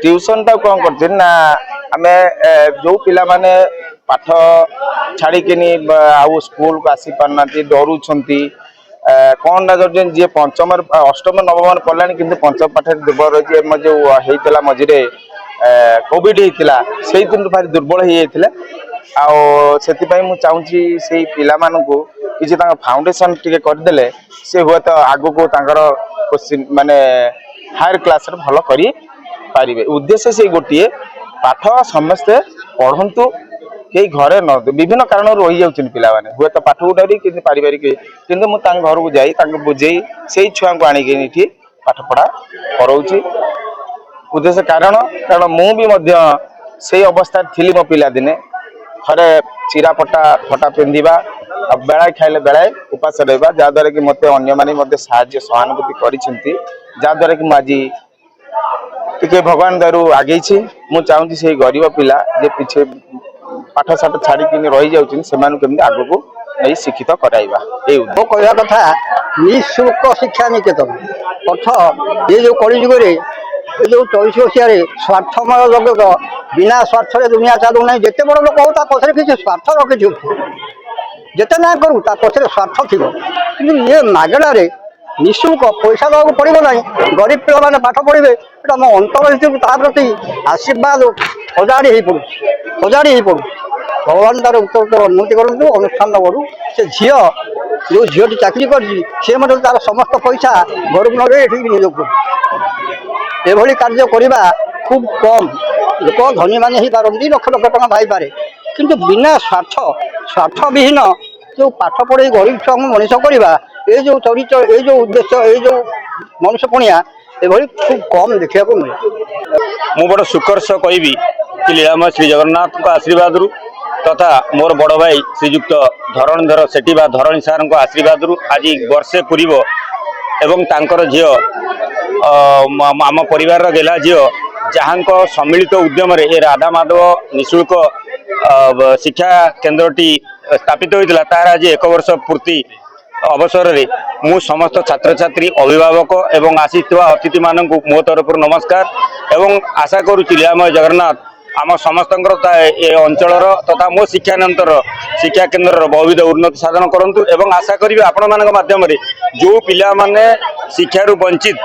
ଟ୍ୟୁସନଟା କ'ଣ କରୁଛି ନା, ଆମେ ଯୋଉ ପିଲାମାନେ ପାଠ ଛାଡ଼ିକିନି ଆଉ ସ୍କୁଲକୁ ଆସି ପାରୁନାହାନ୍ତି, ଡରୁଛନ୍ତି, କ'ଣ ନା ଡରୁଛନ୍ତି, ଯିଏ ପଞ୍ଚମରେ, ଅଷ୍ଟମ, ନବମରେ ପଢ଼ିଲାଣି କିନ୍ତୁ ପଞ୍ଚମ ପାଠରେ ଦୁର୍ବଳ ରହିଛି। ଆମ ଯୋଉ ହେଇଥିଲା ମଝିରେ କୋଭିଡ ହେଇଥିଲା, ସେଇ ଦିନରୁ ଭାରି ଦୁର୍ବଳ ହେଇଯାଇଥିଲେ। ଆଉ ସେଥିପାଇଁ ମୁଁ ଚାହୁଁଛି ସେଇ ପିଲାମାନଙ୍କୁ କିଛି ତାଙ୍କ ଫାଉଣ୍ଡେସନ ଟିକେ କରିଦେଲେ ସେ ହୁଏତ ଆଗକୁ ତାଙ୍କର କୋଶ୍ଚିନ୍ ମାନେ ହାୟର କ୍ଲାସରେ ଭଲ କରିପାରିବେ। ଉଦ୍ଦେଶ୍ୟ ସେଇ ଗୋଟିଏ, ପାଠ ସମସ୍ତେ ପଢ଼ନ୍ତୁ, କେହି ଘରେ ନ ବିଭିନ୍ନ କାରଣରୁ ରହିଯାଉଛନ୍ତି ପିଲାମାନେ, ହୁଏତ ପାଠକୁ ଡରି କିନ୍ତୁ ପାରିବାରିକ। କିନ୍ତୁ ମୁଁ ତାଙ୍କ ଘରକୁ ଯାଇ ତାଙ୍କୁ ବୁଝେଇ ସେଇ ଛୁଆଙ୍କୁ ଆଣିକି ଏଠି ପାଠ ପଢ଼ା କରଉଛି। ଉଦ୍ଦେଶ୍ୟ କାରଣ କାରଣ ମୁଁ ବି ମଧ୍ୟ ସେଇ ଅବସ୍ଥାରେ ଥିଲି ମୋ ପିଲାଦିନେ। ଥରେ ଚିରା ପଟା ଫଟା ପିନ୍ଧିବା ଆଉ ବେଳାଏ ଖାଇଲେ ବେଳାଏ ଉପାସ ରହିବା, ଯାହାଦ୍ୱାରା କି ମୋତେ ଅନ୍ୟମାନେ ମଧ୍ୟ ସାହାଯ୍ୟ ସହାନୁଭୂତି କରିଛନ୍ତି, ଯାହାଦ୍ୱାରା କି ମୁଁ ଆଜି ଟିକେ ଭଗବାନ ଦୟାରୁ ଆଗେଇଛି। ମୁଁ ଚାହୁଁଛି ସେଇ ଗରିବ ପିଲା ଯେ ପିଛେ ପାଠ ସାଠ ଛାଡ଼ିକିନି ରହିଯାଉଛନ୍ତି, ସେମାନଙ୍କୁ କେମିତି ଆଗକୁ ନେଇ ଶିକ୍ଷିତ କରାଇବା, ଏଇ ଉଦ୍ଦେଶ୍ୟ। ମୋ କହିବା କଥା, ନିଃଶୁଳ୍କ ଶିକ୍ଷା ନିକେତନ ଅର୍ଥ ଏ ଯୋଉ କଳିଯୁଗରେ, ଏ ଯୋଉ 24 ମସିହାରେ ସ୍ୱାର୍ଥମୟ ଜଗତ, ବିନା ସ୍ୱାର୍ଥରେ ଦୁନିଆ ଚାଲୁନାହିଁ। ଯେତେ ବଡ଼ ଲୋକ ହଉ, ତା ପଛରେ କିଛି ସ୍ୱାର୍ଥ ରଖିଥିବ। ଯେତେ ନା କରୁ, ତା ପଛରେ ସ୍ୱାର୍ଥ ଥିବ। କିନ୍ତୁ ଇଏ ମାଗଣାରେ, ନିଃଶୁଳ୍କ, ପଇସା ଦେବାକୁ ପଡ଼ିବ ନାହିଁ, ଗରିବ ପିଲାମାନେ ପାଠ ପଢ଼ିବେ, ଏଇଟା ମୋ ଅନ୍ତର ଭିତରୁ ତା ପ୍ରତି ଆଶୀର୍ବାଦ ଅଜାଡ଼ି ହେଇ ପଡ଼ୁଛି, ଅଜାଡ଼ି ହେଇ ପଡ଼ୁଛି। ଭଗବାନ ତାର ଉତ୍ତରୋତ୍ତର ଉନ୍ନତି କରନ୍ତୁ, ଅନୁଷ୍ଠାନ ବଢ଼ୁ। ସେ ଝିଅ, ଯୋଉ ଝିଅଟି ଚାକିରି କରିଛି, ସେ ମଧ୍ୟ ତାର ସମସ୍ତ ପଇସା ଘରକୁ ନ ଦେଇ ଏଠିକି ବିନିଯୋଗ କରୁଛି। ଏଭଳି କାର୍ଯ୍ୟ କରିବା ଖୁବ୍ କମ୍ ଲୋକ, ଧନୀମାନେ ହେଇପାରନ୍ତି, ଲକ୍ଷ ଲକ୍ଷ ଟଙ୍କା ପାଇପାରେ। କିନ୍ତୁ ବିନା ସ୍ୱାର୍ଥ, ସ୍ୱାର୍ଥବିହୀନ ଯୋଉ ପାଠ ପଢ଼େଇ ଗରିବ ଛୁଆଙ୍କୁ ମଣିଷ କରିବା, ଏ ଯୋଉ ଚରିତ୍ର, ଏଇ ଯୋଉ ଉଦ୍ଦେଶ୍ୟ, ଏଇ ଯୋଉ ମଣିଷ ପଣିଆ, ଏଭଳି ଖୁବ୍ କମ୍ ଦେଖିବାକୁ ମିଳେ। ମୁଁ ବଡ଼ ସୁଖର ସହ କହିବି କି ଲୀଳାମୟ ଶ୍ରୀ ଜଗନ୍ନାଥଙ୍କ ଆଶୀର୍ବାଦରୁ ତଥା ମୋର ବଡ଼ ଭାଇ ଶ୍ରୀଯୁକ୍ତ ଧରଣୀଧର ସେଠୀ ବା ଧରଣୀ ସାର୍ଙ୍କ ଆଶୀର୍ବାଦରୁ ଆଜି ବର୍ଷେ ପୂରିବ ଏବଂ ତାଙ୍କର ଝିଅ, ଆମ ପରିବାରର ଗେହ୍ଲା ଝିଅ, ଯାହାଙ୍କ ସମ୍ମିଳିତ ଉଦ୍ୟମରେ ଏ ରାଧା ମାଧବ ନିଃଶୁଳ୍କ ଶିକ୍ଷା କେନ୍ଦ୍ରଟି ସ୍ଥାପିତ ହୋଇଥିଲା, ତାର ଆଜି ଏକ ବର୍ଷ ପୂର୍ତ୍ତି ଅବସରରେ ମୁଁ ସମସ୍ତ ଛାତ୍ରଛାତ୍ରୀ, ଅଭିଭାବକ ଏବଂ ଆସିଥିବା ଅତିଥିମାନଙ୍କୁ ମୋ ତରଫରୁ ନମସ୍କାର ଏବଂ ଆଶା କରୁଛି ଲୀଳାମୟ ଜଗନ୍ନାଥ ଆମ ସମସ୍ତଙ୍କର ଏ ଅଞ୍ଚଳର ତଥା ମୋ ଶିକ୍ଷାନନ୍ତର ଶିକ୍ଷା କେନ୍ଦ୍ରର ବହୁବିଧ ଉନ୍ନତି ସାଧନ କରନ୍ତୁ। ଏବଂ ଆଶା କରିବି ଆପଣମାନଙ୍କ ମାଧ୍ୟମରେ ଯେଉଁ ପିଲାମାନେ ଶିକ୍ଷାରୁ ବଞ୍ଚିତ,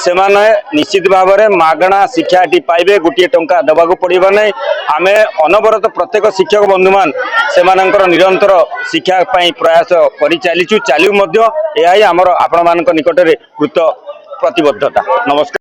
ସେମାନେ ନିଶ୍ଚିତ ଭାବରେ ମାଗଣା ଶିକ୍ଷାଟି ପାଇବେ, ଗୋଟିଏ ଟଙ୍କା ଦେବାକୁ ପଡ଼ିବ ନାହିଁ। ଆମେ ଅନବରତ ପ୍ରତ୍ୟେକ ଶିକ୍ଷକ ବନ୍ଧୁମାନ ସେମାନଙ୍କର ନିରନ୍ତର ଶିକ୍ଷା ପାଇଁ ପ୍ରୟାସ କରି ଚାଲିଛୁ, ଚାଲିବୁ ମଧ୍ୟ। ଏହା ହିଁ ଆମର ଆପଣମାନଙ୍କ ନିକଟରେ କୃତ ପ୍ରତିବଦ୍ଧତା। ନମସ୍କାର।